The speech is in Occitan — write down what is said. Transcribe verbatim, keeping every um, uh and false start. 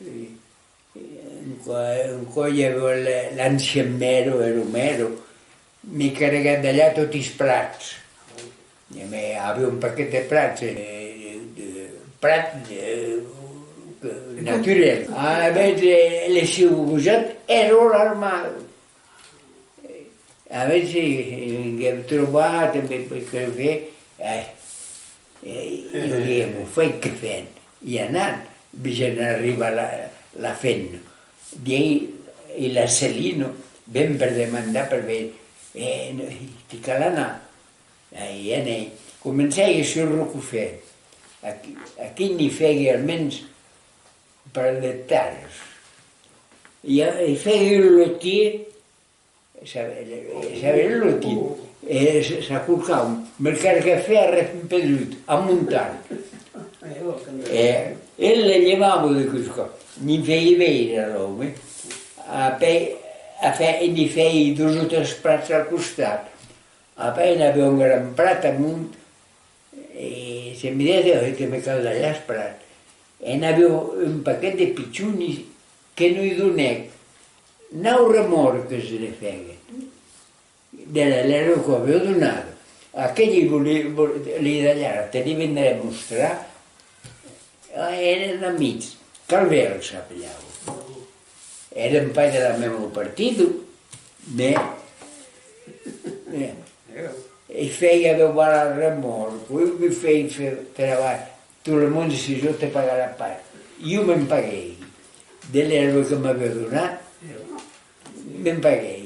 Un còp, un còp i aviá le-, l'ancian mèro, e lo mèro me carguèt d'alhar toti es prats. E me, aviá un paquet de prats, eh, de prat, eh, naturel. Avètz, eh, le sieu gojat èra l'armada. Avètz, eh, que trobat, eh, que fèr, eh, eh, ieu diguèi, fai que fèm, i anam, vejam arribar la, la femna. Diguèi, e la Celina, ven per demandar, per veire, eh, ti cal anar. Ai, anèi, comencèi sus Rocofèr. Aquí, aquí n'i fègui almens per d'ectaras. I a, i fègui un lotièr, sabe, sabe lo lotièr, e s-, s'acorcau, me carguèt fèr a Rempedut, a montar. E el le levava de cusca, n'i fèi veire a l'òme. Apèi, a fèr, n'i fèi dos o tres prats al costat. Apèi n'aviá un gran prat amont, e se me diguèt, "Oi, que me cal dalhar es prats." E n'aviá un paquet de pichonis que nos donèc. Nau remòrques ne fèguet. De la lèra qu'aviá donada. Aqueli voli-, vol-, li dalhara, te li vendrè mostrar. Ah, èran amics. Calvèl s'apelava. Èran pas de la mèma partida, mès, eh, e fèia de bala remòrc, ieu me fèi fèr trabalh, tot le monde se jo te pagarà pas. Ieu me'n paguèi. De l'èrba que m'aviá donat, me'n paguèi.